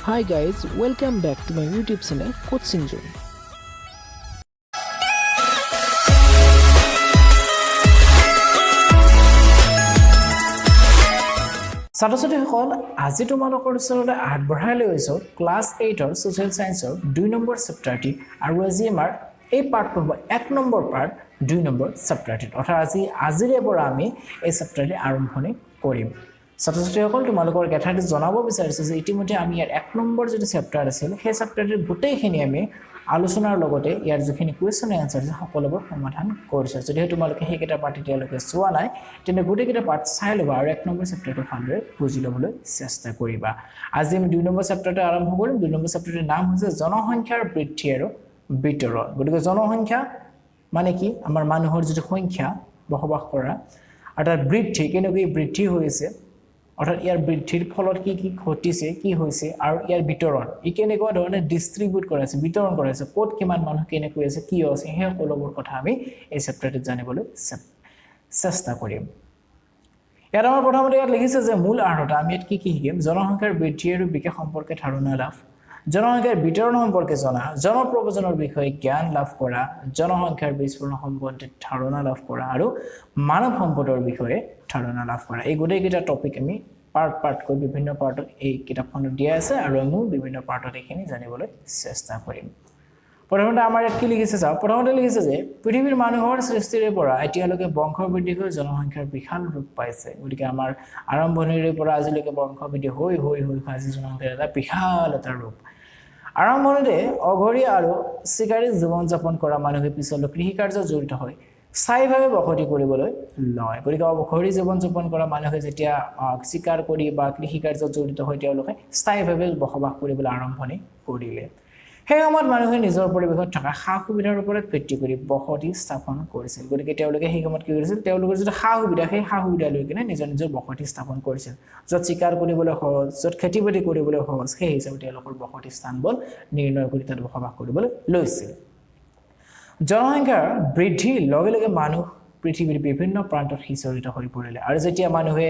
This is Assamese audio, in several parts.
Hi guys, welcome back to my YouTube channel Coaching Zone. ছাত্ৰ ছাত্ৰীসকল, আজি তোমালোকৰ ওচৰলৈ আগবঢ়াই লৈ গৈছোঁ ক্লাছ এইটৰ ছ'চিয়েল ছায়েন্সৰ 2 নম্বৰ চেপ্টাৰটি। আৰু আজি আমাৰ এই পাৰ্টটো হ'ব 1 নম্বৰ পাৰ্ট, 2 নম্বৰ চেপ্টাৰটিত। অৰ্থাৎ আজিৰে পৰা আমি এই চেপ্টাৰটি আৰম্ভণি কৰিম। ছাত্ৰ ছাত্ৰীসকল, তোমালোকৰ এঠাইত জনাব বিচাৰিছোঁ যে ইতিমধ্যে আমি ইয়াৰ 1 নম্বৰ যিটো চেপ্টাৰ আছিল, সেই চেপ্টাৰটিৰ গোটেইখিনি আমি আলোচনাৰ লগতে ইয়াৰ যিখিনি কুৱেশ্যন এনচাৰ আছে, সকলোবোৰ সমাধান কৰিছোঁ। যদিহে তোমালোকে সেইকেইটা পাৰ্ট এতিয়ালৈকে চোৱা নাই, তেন্তে গোটেইকেইটা পাৰ্ট চাই ল'বা আৰু 1 নম্বৰ চেপ্টাৰটো ভালদৰে বুজি ল'বলৈ চেষ্টা কৰিবা। আজি আমি 2 নম্বৰ চেপ্টাৰটো আৰম্ভ কৰিম। 2 নম্বৰ চেপ্টাৰটোৰ নাম হৈছে জনসংখ্যাৰ বৃদ্ধি আৰু বিতৰণ। গতিকে জনসংখ্যা মানে কি? আমাৰ মানুহৰ যিটো সংখ্যা বসবাস কৰা আৰু তাৰ বৃদ্ধি, কেনেকৈ বৃদ্ধি হৈছে, অৰ্থাৎ ইয়াৰ বৃদ্ধিৰ ফলত কি কি ঘটিছে, কি হৈছে আৰু ইয়াৰ বিতৰণ, ই কেনেকুৱা ধৰণে ডিষ্ট্ৰিবিউট কৰা আছে, বিতৰণ কৰা আছে, ক'ত কিমান মানুহ কেনেকৈ আছে, কিয় আছে, সেই সকলোবোৰ কথা আমি এই চেপ্টাৰটোত জানিবলৈ চেষ্টা কৰিম। ইয়াত আমাৰ প্ৰথমতে ইয়াত লিখিছে যে মূল আৰ্হতা। আমি ইয়াত কি কি শিকিম? জনসংখ্যাৰ বৃদ্ধি আৰু বিকাশ সম্পৰ্কে ধাৰণা লাভ, জনসংখ্যাৰ বিতৰণ সম্পৰ্কে জনা, জনপ্ৰব্ৰজনৰ বিষয়ে জ্ঞান লাভ কৰা, জনসংখ্যাৰ বিস্ফোৰণ সম্বন্ধে ধাৰণা লাভ কৰা আৰু মানৱ সম্পদৰ বিষয়ে ধাৰণা লাভ কৰা। এই গোটেইকেইটা টপিক আমি পাৰ্ট পাৰ্টকৈ বিভিন্ন পাৰ্টত এই কিতাপখনত দিয়া আছে আৰু আমিও বিভিন্ন পাৰ্টত এইখিনি জানিবলৈ চেষ্টা কৰিম। প্ৰথমতে আমাৰ ইয়াত কি লিখিছে চাওক। প্ৰথমতে লিখিছে যে পৃথিৱীৰ মানুহৰ সৃষ্টিৰে পৰা এতিয়ালৈকে বংশ বৃদ্ধি হৈ জনসংখ্যাৰ বিশাল ৰূপ পাইছে। গতিকে আমাৰ আৰম্ভণিৰে পৰা আজিলৈকে বংশ বৃদ্ধি হৈ হৈ হৈ আজি জনসংখ্যাৰ এটা বিশাল এটা ৰূপ। আৰম্ভণিতে অঘৰী আৰু চিকাৰী জীৱন যাপন কৰা মানুহে পিছলৈ কৃষি কাৰ্যত জড়িত হৈ স্থায়ীভাৱে বসতি কৰিবলৈ লয়। গতিকে অঘৰী জীৱন যাপন কৰা মানুহে যেতিয়া চিকাৰ কৰি বা কৃষি কাৰ্যত জড়িত হৈ তেওঁলোকে স্থায়ীভাৱে বসবাস কৰিবলৈ আৰম্ভণি কৰিলে, সেই সময়ত মানুহে নিজৰ পৰিৱেশত থকা সা সুবিধাৰ ওপৰত ভিত্তি কৰি বসতি স্থাপন কৰিছিল। গতিকে তেওঁলোকে সেই সময়ত কি কৰিছিল? তেওঁলোকৰ যিটো সা সুবিধা, সেই সা সুবিধা লৈ কিনে নিজৰ নিজৰ বসতি স্থাপন কৰিছিল। য'ত চিকাৰ কৰিবলৈ সহজ, য'ত খেতি বাতি কৰিবলৈ সহজ, সেই হিচাপে তেওঁলোকৰ বসতি স্থানবোৰ নিৰ্ণয় কৰি তাত বসবাস কৰিবলৈ লৈছিল। জনসংখ্যাৰ বৃদ্ধিৰ লগে লগে মানুহ পৃথিৱীৰ বিভিন্ন প্ৰান্তত সিঁচৰিত হৈ পৰিলে। আৰু যেতিয়া মানুহে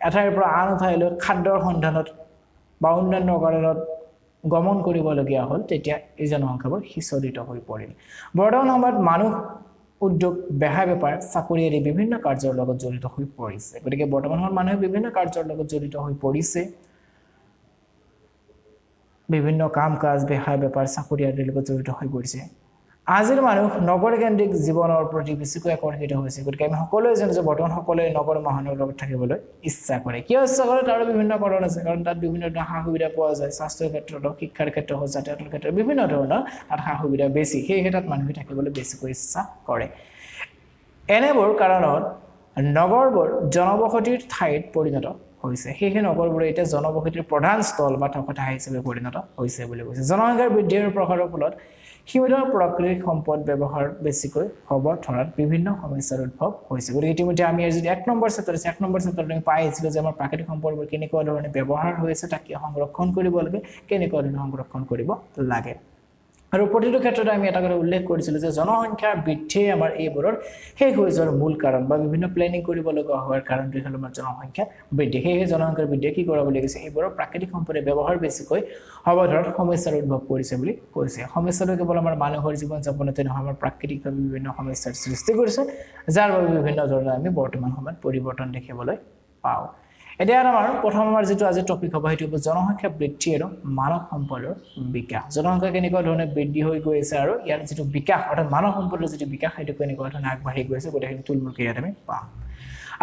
এঠাইৰ পৰা আন ঠাইলৈ খাদ্যৰ সন্ধানত বা অন্যান্য কাৰণত গমন কৰিবলগীয়া হ'ল, তেতিয়া এই জনসংখ্যাবোৰ সিঁচৰিত হৈ পৰিল। বৰ্তমান সময়ত মানুহ উদ্যোগ, বেহা বেপাৰ, চাকৰি আদি বিভিন্ন কাৰ্যৰ লগত জড়িত হৈ পৰিছে। গতিকে বৰ্তমান সময়ত মানুহে বিভিন্ন কাৰ্যৰ লগত জড়িত হৈ পৰিছে, বিভিন্ন কাম কাজ, বেহা বেপাৰ, চাকৰি আদিৰ লগত জড়িত হৈ পৰিছে। আজিৰ মানুহ নগৰকেন্দ্ৰিক জীৱনৰ প্ৰতি বেছিকৈ আকৰ্ষিত হৈছে। গতিকে আমি সকলোৱে জানো যে বৰ্তমান সকলোৱে নগৰ মহানগৰৰ লগত থাকিবলৈ ইচ্ছা কৰে। কিয় ইচ্ছা কৰে? তাৰো বিভিন্ন কাৰণ আছে। কাৰণ তাত বিভিন্ন ধৰণৰ সা সুবিধা পোৱা যায়। স্বাস্থ্যৰ ক্ষেত্ৰত হওক, শিক্ষাৰ ক্ষেত্ৰত হওক, যাতায়াতৰ ক্ষেত্ৰত, বিভিন্ন ধৰণৰ তাত সা সুবিধা বেছি। সেয়েহে তাত মানুহে থাকিবলৈ বেছিকৈ ইচ্ছা কৰে। এনেবোৰ কাৰণত নগৰবোৰ জনবসতিৰ ঠাইত পৰিণত হৈছে। সেয়েহে নগৰবোৰে এতিয়া জনবসতিৰ প্ৰধান স্থল বা থকা ঠাই হিচাপে পৰিণত হৈছে বুলি কৈছে। জনসংখ্যাৰ বৃদ্ধি আৰু প্ৰসাৰৰ ফলত সীমিত প্ৰাকৃতিক সম্পদ ব্যৱহাৰ বেছিকৈ হ'ব ধৰাত বিভিন্ন সমস্যাৰ উদ্ভৱ হৈছে। গতিকে ইতিমধ্যে আমি যদি 1 নম্বৰ চেপ্টাৰ আছে, 1 নম্বৰ চেপ্টাৰত আমি পাই আহিছিলোঁ যে আমাৰ প্ৰাকৃতিক সম্পদবোৰ কেনেকুৱা ধৰণে ব্যৱহাৰ হৈ আছে, তাক কিয় সংৰক্ষণ কৰিব লাগে, কেনেকুৱা ধৰণে সংৰক্ষণ কৰিব লাগে। আৰু প্ৰতিটো ক্ষেত্ৰতে আমি এটা কথা উল্লেখ কৰিছিলোঁ যে জনসংখ্যাৰ বৃদ্ধিয়ে আমাৰ এইবোৰৰ শেষ হৈ যোৱাৰ মূল কাৰণ বা বিভিন্ন প্লেনিং কৰিব লগা হোৱাৰ কাৰণটোৱে হ'ল আমাৰ জনসংখ্যা বৃদ্ধি। সেয়েহে জনসংখ্যাৰ বৃদ্ধিয়ে কি কৰা বুলি কৈছে? এইবোৰৰ প্ৰাকৃতিক সম্পদৰ ব্যৱহাৰ বেছিকৈ হ'ব ধৰাত সমস্যাৰ উদ্ভৱ কৰিছে বুলি কৈছে। সমস্যাটো কেৱল আমাৰ মানুহৰ জীৱন যাপনতে নহয়, আমাৰ প্ৰাকৃতিকভাৱে বিভিন্ন সমস্যাৰ সৃষ্টি কৰিছে, যাৰ বাবে বিভিন্ন ধৰণৰ আমি বৰ্তমান সময়ত পৰিৱৰ্তন দেখিবলৈ পাওঁ। এতিয়া আমাৰ প্ৰথম আমাৰ যিটো আজি টপিক হ'ব, সেইটো হ'ব জনসংখ্যা বৃদ্ধি আৰু মানৱ সম্পদৰ বিকাশ। জনসংখ্যা কেনেকুৱা ধৰণে বৃদ্ধি হৈ গৈ আছে আৰু ইয়াৰ যিটো বিকাশ, অৰ্থাৎ মানৱ সম্পদৰ যিটো বিকাশ, সেইটো কেনেকুৱা ধৰণে আগবাঢ়ি গৈছে, গোটেইখিনি থুলমূলকৈ ইয়াত আমি পাম।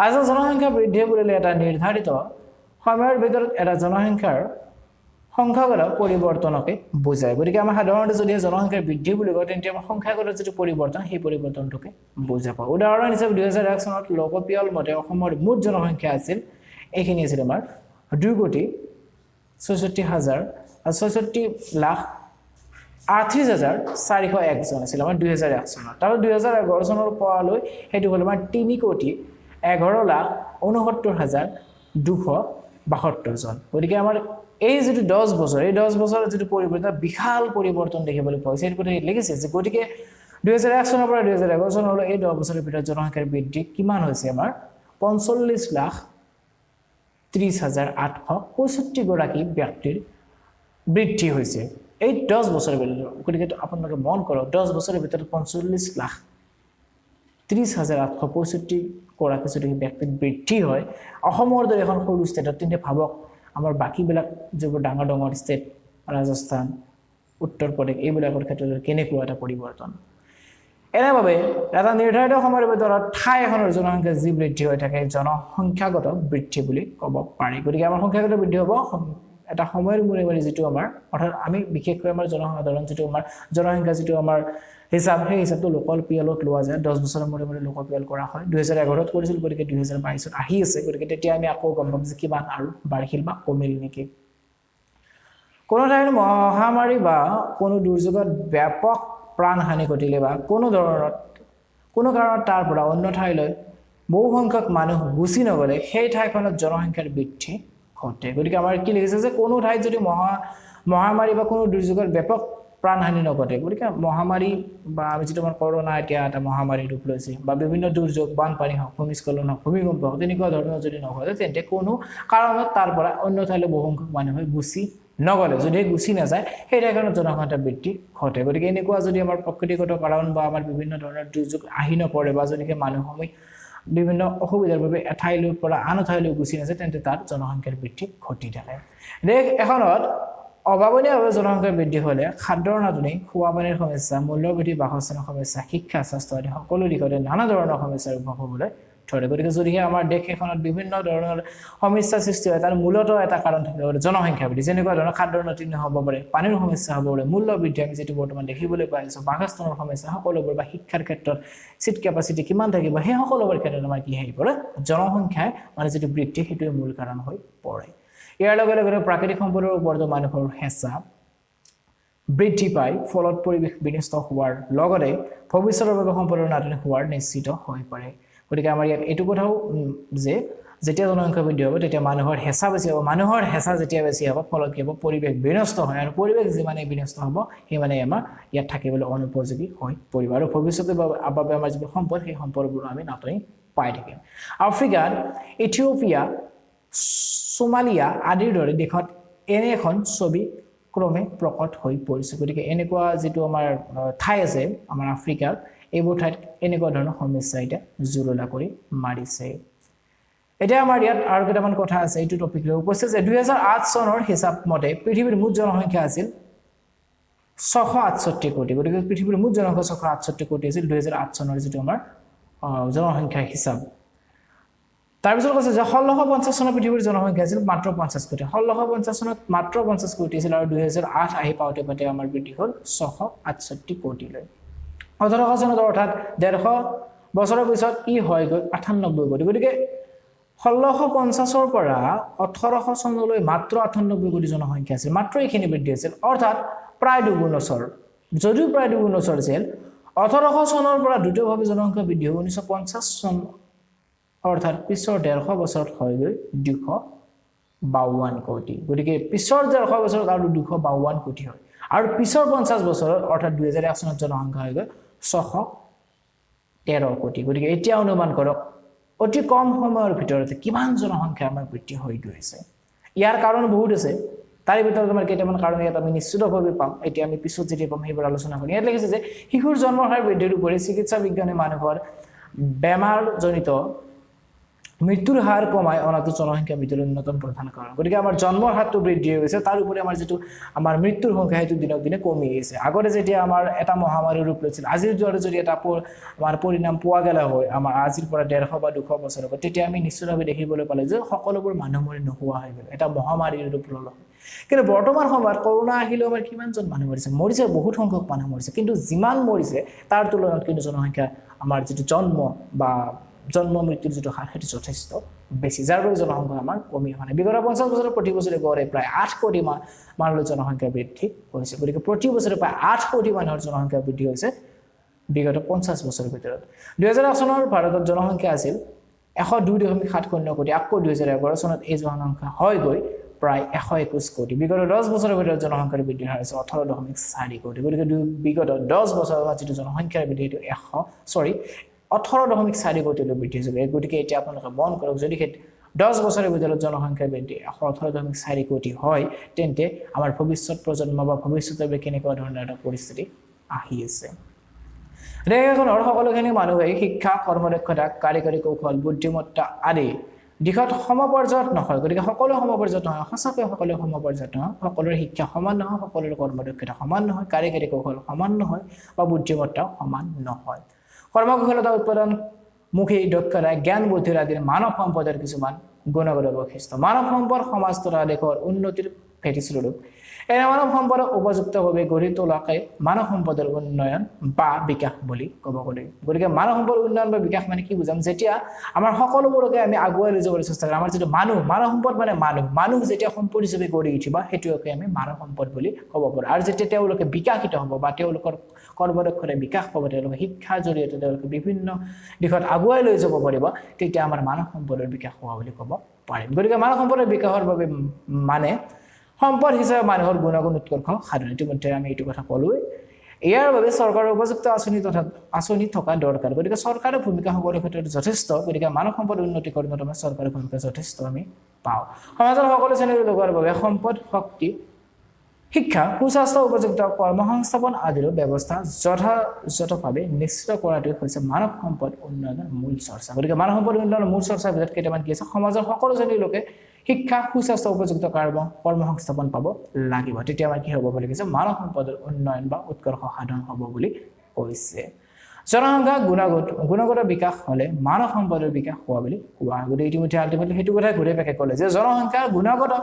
আজি জনসংখ্যা বৃদ্ধি বুলিলে এটা নিৰ্ধাৰিত সময়ৰ ভিতৰত এটা জনসংখ্যাৰ সংখ্যাগত পৰিৱৰ্তনকে বুজায়। গতিকে আমাৰ সাধাৰণতে যদি জনসংখ্যাৰ বৃদ্ধি বুলি কওঁ, তেন্তে আমাৰ সংখ্যাগত যিটো পৰিৱৰ্তন, সেই পৰিৱৰ্তনটোকে বুজাব। উদাহৰণ হিচাপে 2001 চনত লোকপিয়ল মতে অসমৰ মুঠ জনসংখ্যা আছিল, এইখিনি আছিল আমাৰ 2 কোটি 66 হাজাৰ 66,38,401 জন আছিল আমাৰ 2001 চনত। তাৰপৰা 2011 চনৰ পোৱালৈ সেইটো হ'ল আমাৰ 3 কোটি 11 লাখ 69 হাজাৰ 272 জন। গতিকে আমাৰ এই যিটো 10 বছৰ, এই 10 বছৰৰ যিটো পৰিৱৰ্তন, বিশাল পৰিৱৰ্তন দেখিবলৈ পোৱা গৈছে। সেইটো কথা লিখিছে যে গতিকে 2001 চনৰ পৰা 2011 চনলৈ এই 10 বছৰৰ ভিতৰত জনসংখ্যাৰ বৃদ্ধি কিমান হৈছে? আমাৰ 45,30,865 গৰাকী ব্যক্তিৰ বৃদ্ধি হৈছে এই 10 বছৰৰ ভিতৰত। গতিকে আপোনালোকে মন কৰক, 10 বছৰৰ ভিতৰত 45,30,865 গৰাকী যদি ব্যক্তিত বৃদ্ধি হয় অসমৰ দৰে এখন সৰু ষ্টেটত, তেন্তে ভাবক আমাৰ বাকীবিলাক যিবোৰ ডাঙৰ ডাঙৰ ষ্টেট, ৰাজস্থান, উত্তৰ প্ৰদেশ, এইবিলাকৰ ক্ষেত্ৰত কেনেকুৱা এটা পৰিৱৰ্তন। এনেভাৱে এটা নিৰ্ধাৰিত সময়ৰ ভিতৰত ঠাই এখনৰ জনসংখ্যা যি বৃদ্ধি হৈ থাকে জনসংখ্যাগত বৃদ্ধি বুলি ক'ব পাৰি। গতিকে আমাৰ সংখ্যাগত বৃদ্ধি হ'ব এটা সময়ৰ মূৰে মূৰে যিটো আমাৰ, অৰ্থাৎ আমি বিশেষকৈ আমাৰ জনসাধাৰণ যিটো আমাৰ জনসংখ্যা যিটো আমাৰ হিচাপ, সেই হিচাপটো লোকপিয়লত লোৱা যায়। 10 বছৰৰ মূৰে মূৰে লোকপিয়ল কৰা হয়। 2011ত কৰিছিল, গতিকে 2022ত আহি আছে। গতিকে তেতিয়া আমি আকৌ গম পাম যে কিমান আৰু বাঢ়িল বা কমিল নেকি। কোনো ঠাইৰ মহামাৰী বা কোনো দুৰ্যোগত ব্যাপক প্ৰাণহানি ঘটিলে বা কোনো ধৰণত কোনো কাৰণত তাৰ পৰা অন্য ঠাইলৈ বহু সংখ্যক মানুহ গুচি নগ'লে সেই ঠাইখনত জনসংখ্যাৰ বৃদ্ধি ঘটে। গতিকে আমাৰ কি লিখিছে যে কোনো ঠাইত যদি মহামাৰী বা কোনো দুৰ্যোগত ব্যাপক প্ৰাণহানি নঘটে, গতিকে মহামাৰী বা আমি যিটো আমাৰ কৰোণা এতিয়া এটা মহামাৰী ৰূপ লৈছে, বা বিভিন্ন দুৰ্যোগ, বানপানী হওক, ভূমিস্খলন হওক, ভূমিকম্প হওক, তেনেকুৱা ধৰণৰ যদি নঘটে, তেন্তে কোনো কাৰণত তাৰ পৰা অন্য ঠাইলৈ বহু সংখ্যক মানুহে গুচি নগ'লে, যদি গুচি নাযায় সেই ঠাইখনত জনসংখ্যা বৃদ্ধি ঘটে। গতিকে এনেকুৱা যদি আমাৰ প্ৰকৃতিগত কাৰণ বা আমাৰ বিভিন্ন ধৰণৰ দুৰ্যোগ আহি নপৰে বা যদিহে মানুহসমূহ বিভিন্ন অসুবিধাৰ বাবে এঠাইলৈ পৰা আন ঠাইলৈ গুচি নাযায়, তেন্তে তাত জনসংখ্যাৰ বৃদ্ধি ঘটি থাকে। দেশ এখনত অভাৱনীয়ভাৱে জনসংখ্যা বৃদ্ধি হ'লে খাদ্যৰ নাটনি, খোৱা পানীৰ সমস্যা, মূল্যবৃদ্ধি, বাসস্থানৰ সমস্যা, শিক্ষা, স্বাস্থ্য আদি সকলো দিশতে নানা ধৰণৰ সমস্যাৰ উদ্ভৱ হ'বলৈ ধৰে। গতিকে যদিহে আমাৰ দেশ এখনত বিভিন্ন ধৰণৰ সমস্যাৰ সৃষ্টি হয়, তাৰ মূলতঃ এটা কাৰণ থাকিব পাৰে জনসংখ্যা বৃদ্ধি। যেনেকুৱা ধৰণৰ খাদ্যৰ নাটনি হ'ব পাৰে, পানীৰ সমস্যা হ'ব পাৰে, মূল্য বৃদ্ধি আমি যিটো বৰ্তমান দেখিবলৈ পাই আছোঁ, বাসস্থানৰ সমস্যা সকলোবোৰ, বা শিক্ষাৰ ক্ষেত্ৰত চিট কেপাচিটি কিমান থাকিব, সেই সকলোবোৰ ক্ষেত্ৰত আমাৰ কি আহি পৰে, জনসংখ্যাই মানে যিটো বৃদ্ধি সেইটোৱে মূল কাৰণ হৈ পৰে। ইয়াৰ লগে লগে প্ৰাকৃতিক সম্পদৰ ওপৰতো মানুহৰ হেঁচা বৃদ্ধি পায়, ফলত পৰিৱেশ বিনষ্ট হোৱাৰ লগতে ভৱিষ্যতৰ বাবে সম্পদৰ নাটনি হোৱাৰ নিশ্চিত হৈ পৰে। গতিকে আমাৰ ইয়াত এইটো কথাও যে যেতিয়া জনসংখ্যা বৃদ্ধি হ'ব তেতিয়া মানুহৰ হেঁচা বেছি হ'ব, মানুহৰ হেঁচা যেতিয়া বেছি হ'ব ফলত কি হ'ব, পৰিৱেশ বিনষ্ট হয়, আৰু পৰিৱেশ যিমানেই বিনষ্ট হ'ব সিমানেই আমাৰ ইয়াত থাকিবলৈ অনুপযোগী হৈ পৰিব, আৰু ভৱিষ্যতৰ বাবে আমাৰ যিবোৰ সম্পদ সেই সম্পদবোৰ আমি নাটনি পাই থাকিম। আফ্ৰিকাত ইথিঅ'পিয়া, সোমালিয়া আদিৰ দৰে দেশত এনে এখন ছবি ক্ৰমে প্ৰকট হৈ পৰিছে। গতিকে এনেকুৱা যিটো আমাৰ ঠাই আছে আমাৰ আফ্ৰিকাৰ, এইবোৰ ঠাইত এনেকুৱা ধৰণৰ সমস্যা এতিয়া জুৰুলা কৰি মাৰিছে। এতিয়া আমাৰ ইয়াত আৰু কেইটামান কথা আছে এইটো টপিক লৈ। কৈছে যে 2008 চনৰ হিচাপ মতে পৃথিৱীৰ মুঠ জনসংখ্যা আছিল 668 কোটি। গতিকে পৃথিৱীৰ মুঠ জনসংখ্যা 668 কোটি আছিল 2008 চনৰ যিটো আমাৰ জনসংখ্যা হিচাপ। তাৰপিছত কৈছে যে 1650 চনত পৃথিৱীৰ জনসংখ্যা আছিল মাত্ৰ 50 কোটি। 1650 চনত মাত্ৰ 50 কোটি আছিল, আৰু 2008 আহি পাওঁতে পাওঁতে আমাৰ বৃদ্ধি হ'ল 668 কোটিলৈ। 1800 চনত অৰ্থাৎ 150 বছৰৰ পিছত ই হয়গৈ 98 কোটি। গতিকে 1650ৰ পৰা 1800 চনলৈ মাত্ৰ 98 কোটি জনসংখ্যা আছিল, মাত্ৰ এইখিনি বৃদ্ধি আছিল, অৰ্থাৎ প্ৰায় দুগুণ ওচৰ। যদিও প্ৰায় দুগুণ ওচৰ আছিল, 1800 চনৰ পৰা দ্ৰুতভাৱে জনসংখ্যা বৃদ্ধি হৈ 1950 চন অৰ্থাৎ পিছৰ 150 বছৰত হয়গৈ 252 কোটি। গতিকে পিছৰ 150 বছৰত আৰু 252 কোটি হয়, আৰু পিছৰ 50 বছৰত অৰ্থাৎ 2001 চনত জনসংখ্যা হৈ গ'ল 613 কোটি। গতিকে এতিয়া অনুমান কৰক অতি কম সময়ৰ ভিতৰতে কিমান জনসংখ্যা আমাৰ বৃদ্ধি হৈ গৈছে। ইয়াৰ কাৰণ বহুত আছে, তাৰে ভিতৰত আমাৰ কেইটামান কাৰণ ইয়াত আমি নিশ্চিতভাৱে পাম। এতিয়া আমি পিছত যেতিয়া পাম সেইবোৰ আলোচনা কৰিম। ইয়াত লিখিছে যে শিশুৰ জন্মৰ হাৰ বৃদ্ধিৰ উপৰি চিকিৎসা বিজ্ঞানে মানুহৰ বেমাৰজনিত মৃত্যুৰ হাৰ কমাই অনাটো জনসংখ্যা বৃদ্ধিৰ অন্যতম প্ৰধান কাৰণ। গতিকে আমাৰ জন্মৰ হাৰটো বৃদ্ধি হৈ গৈছে, তাৰ উপৰি আমাৰ যিটো আমাৰ মৃত্যুৰ সংখ্যা সেইটো দিনক দিনে কমি আহিছে। আগতে যেতিয়া আমাৰ এটা মহামাৰীৰ ৰূপ লৈছিল, আজিৰ যুগত যদি এটা আমাৰ পৰিণাম পোৱা গ'লে হয় আমাৰ আজিৰ পৰা 150 বা 200 বছৰ আগত, তেতিয়া আমি নিশ্চিতভাৱে দেখিবলৈ পালে যে সকলোবোৰ মানুহ মৰি নোহোৱা হৈ গ'ল, এটা মহামাৰীৰ ৰূপ ল'লে হয়। কিন্তু বৰ্তমান সময়ত কৰোণা আহিলেও আমাৰ কিমানজন মানুহ মৰিছে, মৰিছে বহুত সংখ্যক মানুহ মৰিছে, কিন্তু যিমান মৰিছে তাৰ তুলনাত কিন্তু জনসংখ্যা আমাৰ যিটো জন্ম বা জন্ম মৃত্যুৰ যিটো হাৰ সেইটো যথেষ্ট বেছি, যাৰ বাবে জনসংখ্যা আমাৰ কমি অহা নাই। বিগত 50 বছৰত প্ৰতি বছৰে গড়ে প্ৰায় 8 কোটি মানুহৰ জনসংখ্যা বৃদ্ধি হৈছে। গতিকে প্ৰতি বছৰে প্ৰায় 8 কোটি মানুহৰ জনসংখ্যা বৃদ্ধি হৈছে বিগত 50 বছৰৰ ভিতৰত। 2001 চনৰ ভাৰতত জনসংখ্যা আছিল 102.70 কোটি। আকৌ 2011 চনত এই জনসংখ্যা হয়গৈ প্ৰায় 121 কোটি। বিগত 10 বছৰৰ ভিতৰত জনসংখ্যাৰ বৃদ্ধিৰ হাৰ হৈছে 18.4 কোটি। গতিকে বিগত 10 বছৰৰ যিটো জনসংখ্যাৰ বৃদ্ধি সেইটো 18.4 কোটিলৈ বৃদ্ধি হৈছে। গতিকে এতিয়া আপোনালোকে মন কৰক, যদি সেই 10 বছৰৰ ভিতৰত জনসংখ্যা বৃদ্ধি 118.4 কোটি হয়, তেন্তে আমাৰ ভৱিষ্যত প্ৰজন্ম বা ভৱিষ্যতৰ বাবে কেনেকুৱা ধৰণৰ এটা পৰিস্থিতি আহি আছে? দেশ এখনৰ সকলোখিনি মানুহেই শিক্ষা, কৰ্মদক্ষতা, কাৰিকৰী কৌশল, বুদ্ধিমত্তা আদি দিশত সমপৰ্যায়ত নহয়। গতিকে সকলো সমপৰ্যায়ত নহয়, সঁচাকৈ সকলো সমপৰ্যায়ত নহয়। সকলোৰে শিক্ষা সমান নহয়, সকলোৰে কৰ্মদক্ষতা সমান নহয়, কাৰিকৰী কৌশল সমান নহয় বা বুদ্ধিমত্তাও সমান নহয়। কৰ্মকুশলতা, উৎপাদনমুখী দক্ষতা, জ্ঞান, বুদ্ধিৰ আদিৰ মানৱ সম্পদৰ কিছুমান গুণগত বৈশিষ্ট্য। মানৱ সম্পদ সমাজ তথা দেশৰ উন্নতিৰ ভেটিস্বৰূপ। এনে মানৱ সম্পদক উপযুক্তভাৱে গঢ়ি তোলাকে মানৱ সম্পদৰ উন্নয়ন বা বিকাশ বুলি ক'ব পাৰি। গতিকে মানৱ সম্পদ উন্নয়ন বা বিকাশ মানে কি বুজাম? যেতিয়া আমাৰ সকলোবোৰকে আমি আগুৱাই লৈ যাবলৈ চেষ্টা কৰিম, আমাৰ যিটো মানুহ, মানৱ সম্পদ মানে মানুহ, মানুহ যেতিয়া সম্পদ হিচাপে গঢ়ি উঠিব, সেইটোকে আমি মানৱ সম্পদ বুলি ক'ব পাৰোঁ। আৰু যেতিয়া তেওঁলোকে বিকাশিত হ'ব বা তেওঁলোকৰ কৰ্মদক্ষতাই বিকাশ পাব, তেওঁলোকে শিক্ষাৰ জৰিয়তে তেওঁলোকে বিভিন্ন দিশত আগুৱাই লৈ যাব পাৰিব, তেতিয়া আমাৰ মানৱ সম্পদৰ বিকাশ হোৱা বুলি ক'ব পাৰিম। গতিকে মানৱ সম্পদৰ বিকাশৰ বাবে মানে সম্পদ হিচাপে মানুহৰ গুণাগুণ উৎকৰ্ষ সাধন। ইতিমধ্যে আমি এইটো কথা ক'লোৱেই। ইয়াৰ বাবে চৰকাৰৰ উপযুক্ত আঁচনি তথা আঁচনি থকা দৰকাৰ। গতিকে চৰকাৰৰ ভূমিকা সকলো ক্ষেত্ৰত যথেষ্ট। গতিকে মানৱ সম্পদ উন্নতিকৰণত আমাৰ চৰকাৰৰ ভূমিকা যথেষ্ট আমি পাওঁ। সমাজৰ সকলো শ্ৰেণীৰ লোকৰ বাবে সম্পদ, শক্তি, শিক্ষা, সুস্বাস্থ্য, উপযুক্ত কৰ্মসংস্থাপন আদিৰো ব্যৱস্থা যথাযথভাৱে নিশ্চিত কৰাটোৱে হৈছে মানৱ সম্পদ উন্নয়নৰ মূল চৰ্চা। গতিকে মানৱ সম্পদ উন্নয়নৰ মূল চৰ্চাৰ ভিতৰত কেইটামান কি আছে? সমাজৰ সকলো শ্ৰেণীৰ লোকে শিক্ষা, সুস্বাস্থ্য, উপযুক্ত কৰ্মসংস্থাপন পাব লাগিব। তেতিয়া আমাৰ কি হ'ব বুলি কৈছে? মানৱ সম্পদৰ উন্নয়ন বা উৎকৰ্ষ সাধন হ'ব বুলি কৈছে। জনসংখ্যা গুণগত বিকাশ হ'লে মানৱ সম্পদৰ বিকাশ হোৱা বুলি কোৱা হয়। গতিকে ইতিমধ্যে আল্টিমেটলি সেইটো কথাই ঘূৰি পাকে ক'লে যে জনসংখ্যা গুণগত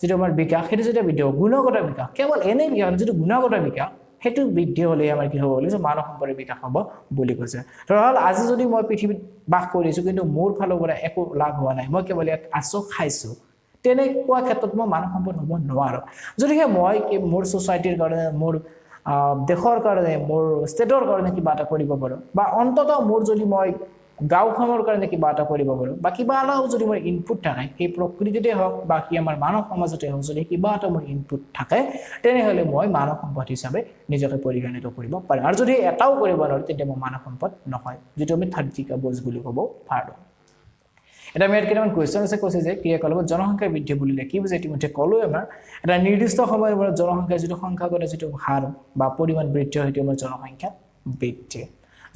যিটো আমাৰ বিকাশ, সেইটো যেতিয়া বৃদ্ধি হ'ব, গুণগত বিকাশ, কেৱল এনেই বিকাশ নহয়, যিটো গুণগত বিকাশ, সেইটো বৃদ্ধি হ'লে আমাৰ কি হ'ব বুলি কৈছে? মানৱ সম্পদৰ বিকাশ হ'ব বুলি কৈছে। ধৰা হ'ল আজি যদি মই পৃথিৱীত বাস কৰিছোঁ, কিন্তু মোৰ ফালৰ পৰা একো লাভ হোৱা নাই, মই কেৱল ইয়াত আছোঁ, খাইছোঁ, তেনেকুৱা ক্ষেত্ৰত মই মানৱ সম্পদ হ'ব নোৱাৰোঁ। যদিহে মই মোৰ ছ'চাইটিৰ কাৰণে, মোৰ দেশৰ কাৰণে, মোৰ ষ্টেটৰ কাৰণে কিবা এটা কৰিব পাৰোঁ বা অন্ততঃ মোৰ যদি মই গাঁওখনৰ কাৰণে কিবা এটা কৰিব পাৰোঁ বা কিবা এটাও যদি মোৰ ইনপুট থাকে, সেই প্ৰকৃতিতে হওক বা সি আমাৰ মানৱ সমাজতে হওক, যদি কিবা এটা মোৰ ইনপুট থাকে, তেনেহ'লে মই মানৱ সম্পদ হিচাপে নিজকে পৰিগণিত কৰিব পাৰিম। আৰু যদি এটাও কৰিব নোৱাৰোঁ, তেতিয়া মই মানৱ সম্পদ নহয়, যিটো আমি থাৰ্জিকা বোজ বুলি ক'ব পাৰোঁ। এতিয়া আমি ইয়াত কেইটামান কুৱেশ্যন আছে। কৈছে যে ক্ৰিয়াকলাপত জনসংখ্যা বৃদ্ধি বুলিলে কি বুজায়? ইতিমধ্যে ক'লোৱে, আমাৰ এটা নিৰ্দিষ্ট সময়ৰ মূৰত জনসংখ্যাৰ যিটো সংখ্যাগত যিটো হাৰ বা পৰিমাণ বৃদ্ধি হয়, সেইটো আমাৰ জনসংখ্যা বৃদ্ধি।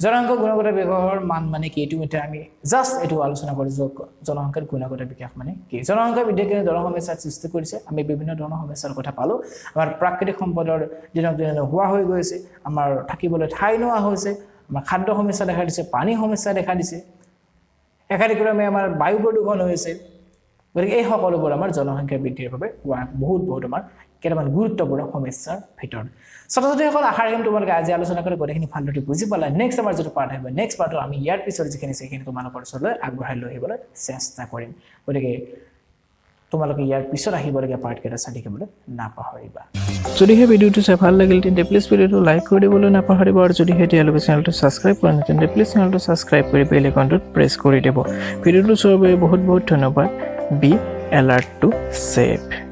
জনসংখ্যা গুণগত বিকাশৰ মান মানে কি? ইতিমধ্যে আমি জাষ্ট এইটো আলোচনা কৰিছোঁ, জনসংখ্যাৰ গুণগত বিকাশ মানে কি। জনসংখ্যা বৃদ্ধিয়ে কেনেধৰণৰ সমস্যাৰ সৃষ্টি কৰিছে? আমি বিভিন্ন ধৰণৰ সমস্যাৰ কথা পালোঁ। আমাৰ প্ৰাকৃতিক সম্পদৰ দিনক দিনে নোহোৱা হৈ গৈছে, আমাৰ থাকিবলৈ ঠাই নোহোৱা হৈছে, আমাৰ খাদ্য সমস্যা দেখা দিছে, পানী সমস্যা দেখা দিছে, একাধিক্ৰমে আমাৰ বায়ু প্ৰদূষণ হৈছে। গতিকে এই সকলোবোৰ আমাৰ জনসংখ্যা বৃদ্ধিৰ বাবে হোৱা বহুত বহুত আমাৰ কেইটামান গুৰুত্বপূৰ্ণ সমস্যাৰ ভিতৰত। ছাত্ৰ ছাত্ৰীসকল, আশা ৰাখিম তোমালোকে আজি আলোচনা কৰি গোটেইখিনি ভালদৰে বুজি পালা। নেক্সট আমাৰ যিটো পাৰ্ট আহিব, নেক্সট পাৰ্টত আমি ইয়াৰ পিছত যিখিনি আছে, সেইখিনি তোমালোকৰ ওচৰলৈ আগবঢ়াই লৈ আহিবলৈ চেষ্টা কৰিম। গতিকে তোমালোকে ইয়াৰ পিছত আহিবলগীয়া পাৰ্টকেইটা চাই থাকিবলৈ নাপাহৰিবা। যদিহে ভিডিঅ'টো চাই ভাল লাগিল, তেন্তে প্লিজ ভিডিঅ'টো লাইক কৰি দিবলৈ নাপাহৰিব। আৰু যদিহে এতিয়ালৈকে চেনেলটো ছাবস্ক্ৰাইব কৰা নাই, তেন্তে প্লিজ চেনেলটো ছাবস্ক্ৰাইব কৰি বেল আইকনটোত প্ৰেছ কৰি দিব। ভিডিঅ'টো চোৱাৰ বাবে বহুত বহুত ধন্যবাদ। Be alert to save.